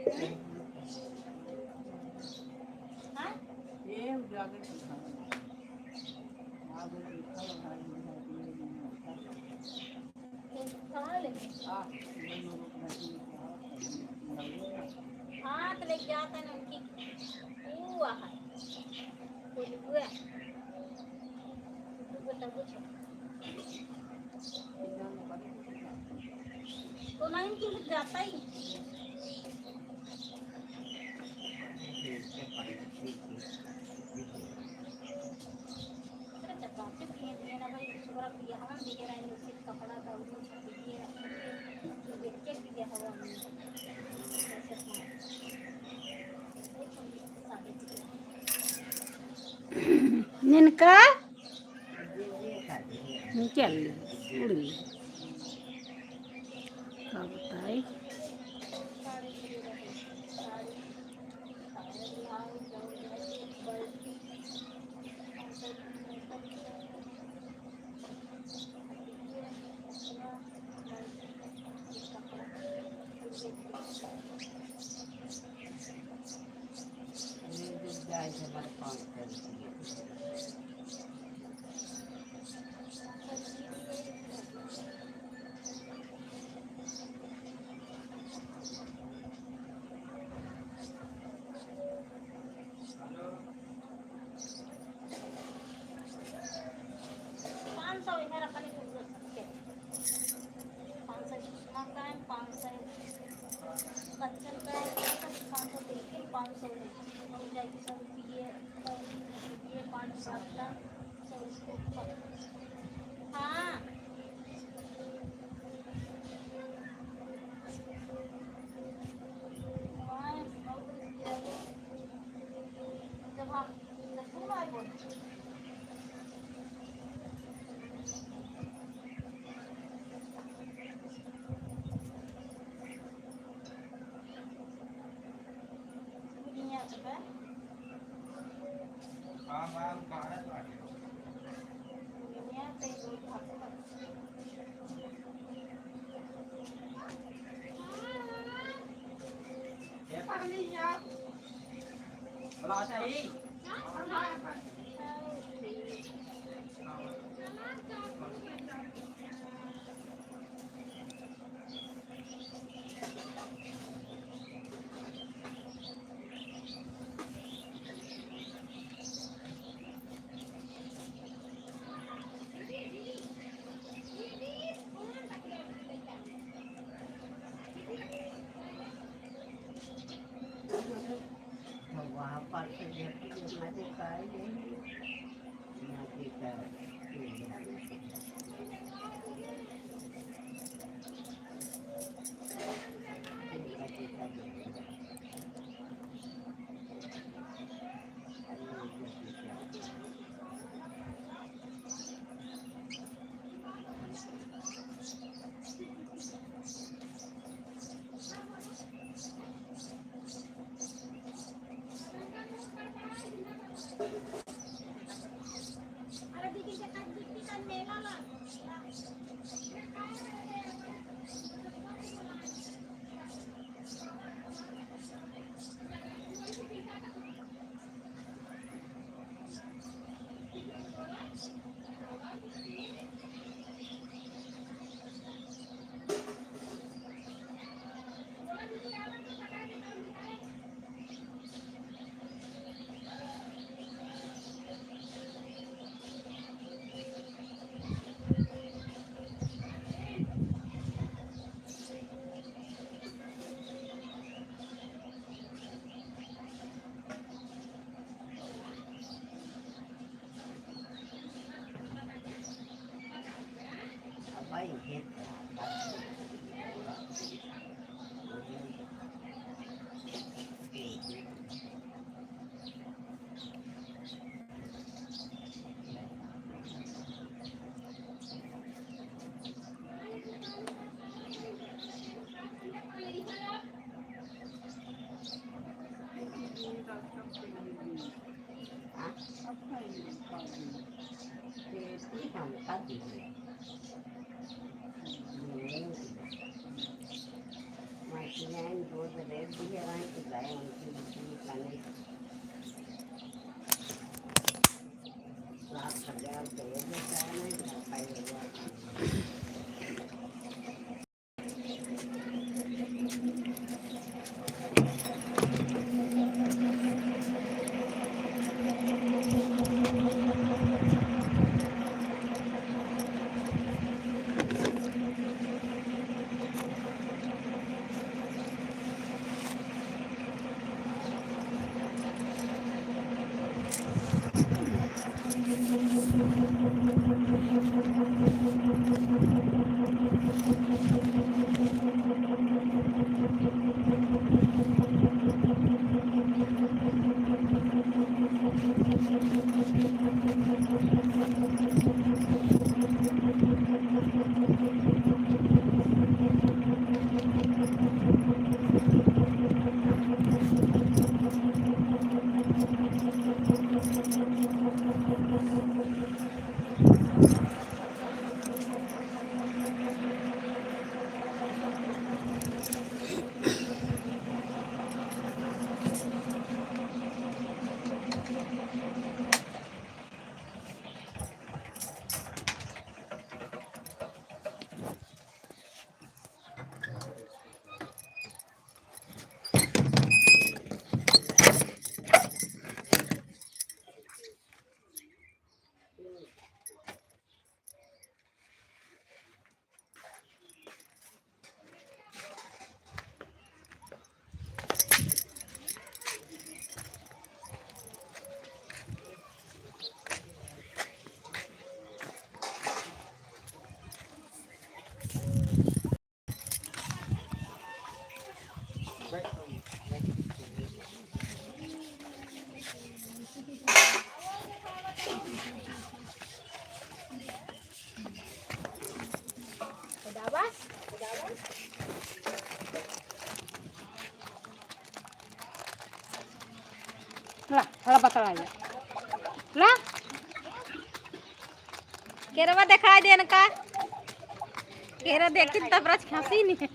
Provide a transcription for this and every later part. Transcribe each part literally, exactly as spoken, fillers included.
हाँ? हाँ, तो लेके जाता ना उनकी। ऊ आहा। कोई हुआ। तो नहीं, तू जाता ही। निनका निकल गई, उड़ गई। का बताई? पाँच सौ इधर अपने पाँच सौ सुषमा का है, पाँच सौ बच्चन का है, पाँच सौ, बिल्कुल पाँच सौ नहीं। हम जाके सब पिए, पिए पाँच सात का, सब उसको ऊपर। हाँ। जब हम ला, ला, बतला ले। ला। केरवा दिखाई देन का? केरा देखी तब रच खांसी नहीं।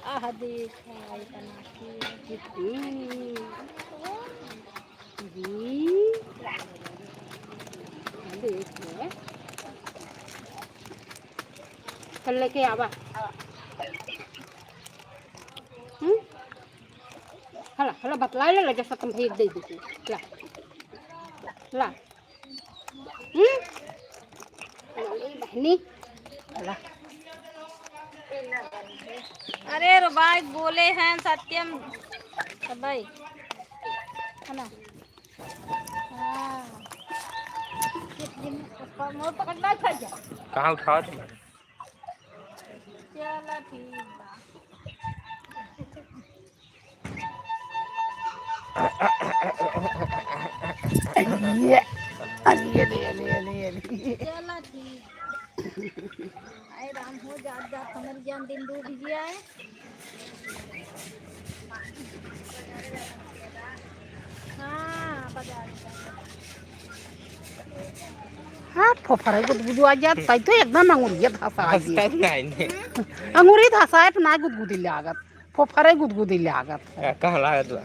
आह, देखा, इतना की। हम्म। हम्म। देख ले। चल लेके आवा। हम्म? हला, हला, बतला ले, ले, जैसा तुम भेज दे दीजिए। ला। ला। हम्म? ला, ले, बहनी। ला। अरे रो भाई, बोले हैं सत्यम। सब भाई। है ना? हाँ। मोर पकड़ना था क्या? कहाँ उठावा तुम? चला ठीक बा। अरे, अरे, अरे, अरे, अरे। चला ठीक बा। आए राम हो जात जात हमर ज्ञान दिन डूब गया है। हाँ, बाजार में। हाँ, फोफरे गुदगुदुआ जात, तै तो एकदम अंगुरिया धसाई हंसता दिए। नहीं, नहीं। अंगुरी धसाए पे ना गुदगुदी लागत, फोफरे गुदगुदी लागत। आ, कहाँ लागत बा?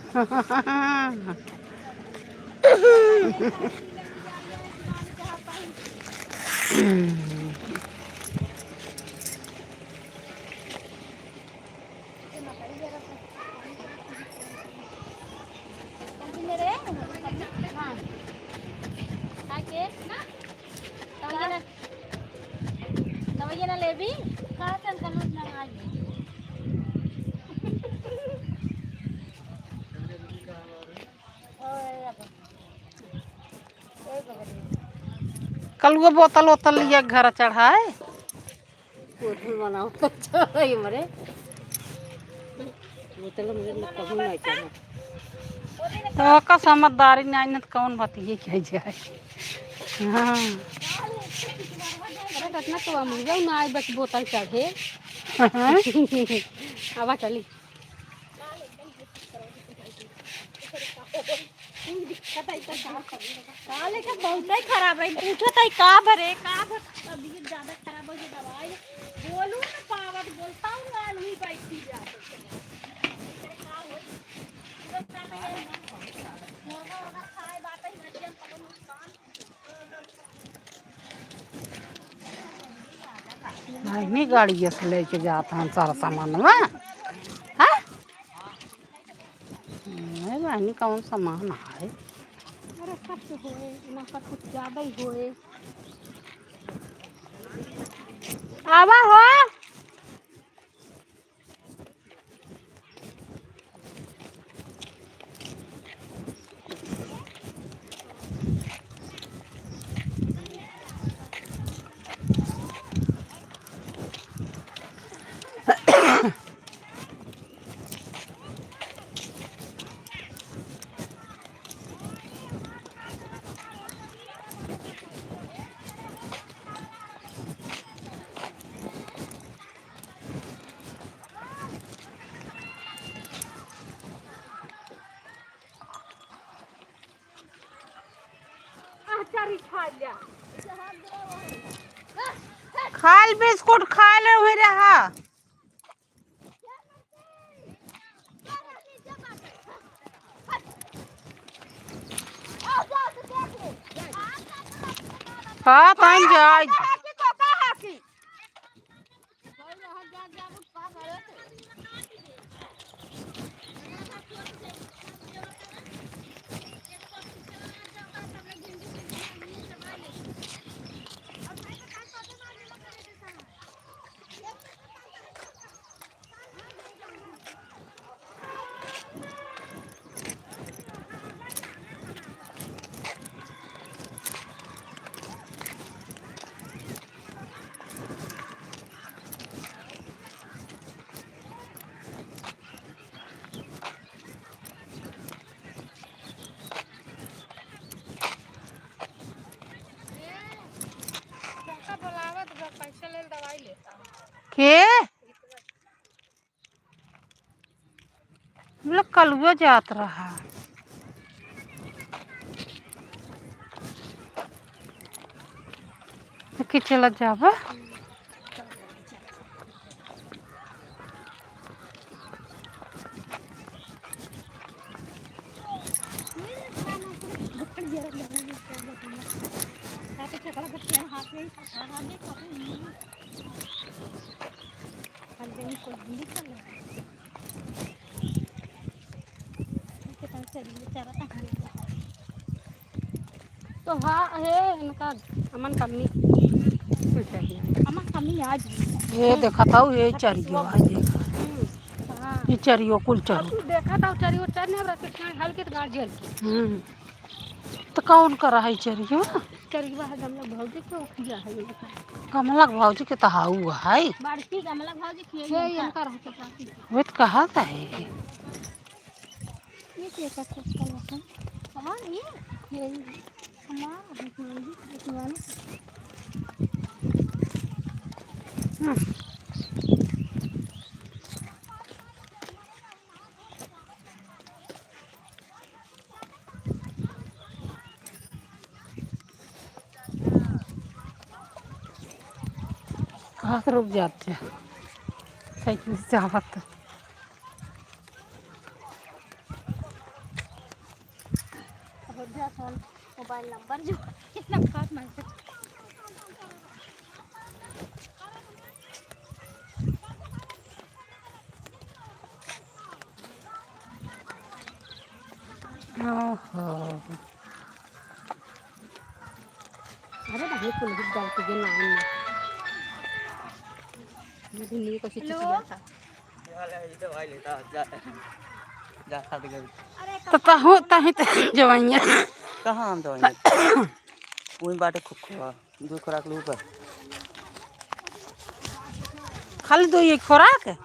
कल वो बोतल वोतल लिया घर चढ़ाए। बोतल बनाओ, अच्छा है मरे। बोतल मुझे न कभी नहीं चढ़ा। तो का समझदारी नहीं, न कौन बात ये कह जाए। हाँ। अरे रत्ना तो हम जाओ ना आए, बस बोतल चढ़े। हाँ। आवा चली। काले का बहुत ही खराब है, पूछो तो का भरे, का भर तबीयत ज्यादा खराब हो गई, दवाई बोलू ना पागल। नहीं, गाड़िया से लेके जात हैं सारा सामान, हाँ? हाँ? नहीं बहनी, कौन सामान है? अरे, सब तो होए, ना सब कुछ ज्यादा ही होए। आवा हो। खाल बिस्कुट खाल वही रहा। हाँ, तन जाए। के? हम लोग कलुआ जात रहा। कि चलत जाबा। तो हाँ, हे इनका अमन कमी। अमन कमी आज। ये देखत हऊ, ये चरियो, आज देखा। हम्म, हाँ। ये चरियो कुल चरो। अब तू देखत हऊ, चरियो चरने अब रखे खाए हल्के तो गाड़ जल के। हम्म। तो कौन करा है चरियो? चरियो है गमला भौजी के, वो किया है इनका। गमला भौजी के तो हाउ है। बड़की गमला भौजी के ये इनका। इनका रहते पाती। वे तो कहा था है। ये केकर चप्पल है? हमार ये? ये हमार, हमार, हमार। हम्म। कहाँ से रुक जाते हैं? साइकिल से आवत। मोबाइल नंबर जो कितना खास मैसेज। ओहो। अरे भाई, कुल भी डाल के गिन लाइन में। ये भी नहीं को चिट्ठी हेलो। किया था। जा, जा, जा, जा, खा दे। तो तहु, तही तो जवाइया। कहाँ हम दवाइया? वही बाटे खुखुआ। दो खुराक लो ऊपर। खाली दो ये खुराक?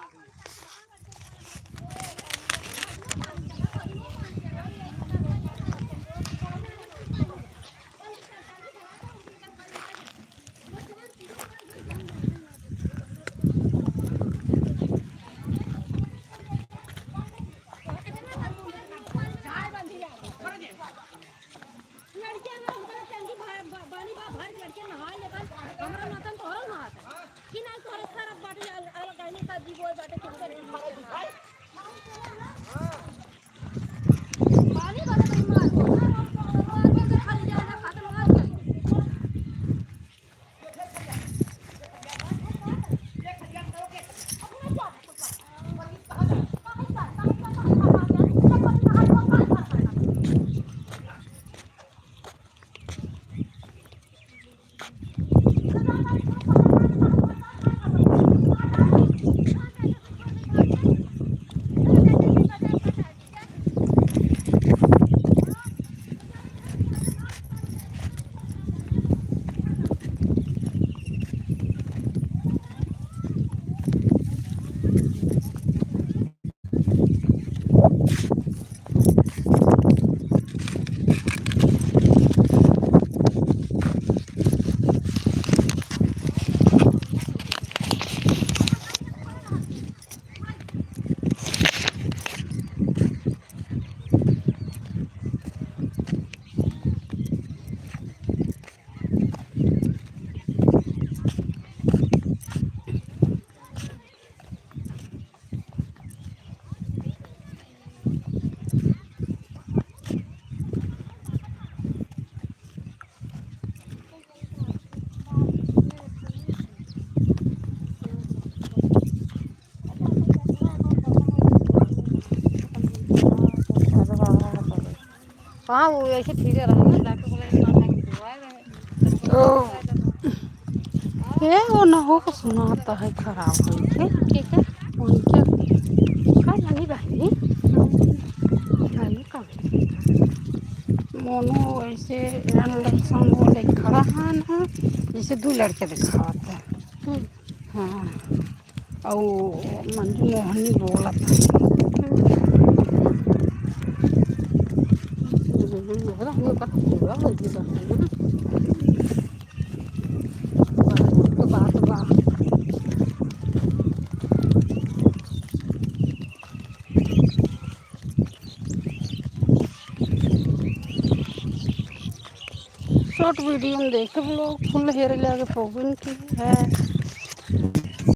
लड़कियां ना उनका टंकी भर, ब-, बानी बा भर के लड़कियां नहा लेबन, हमरा नातन तोहरो नहात है। कि नहीं तोहरे खराब बाटे, अल-, अलग है, हाँ, वो ऐसे फिरे रहे ना, डॉक्टर बोला, "ये माथा में दुआ है।" ओ, ये वो ना हो को सुनाता है खराब होइके। ठीक है। उनके का जानी बहनी? जानी का? मोनू ऐसे रन लक्षण बोले खड़ा है ना, जैसे दो लड़के दिखावत है। हम्म। हाँ। और मंजू मोहनी बोलत है। हम्म, बोला, हम लोग का पूरा बोलती करते हैं ना। तो बात बा। Short video में देखे हम लोग फुल हेरे लागे पवन की है।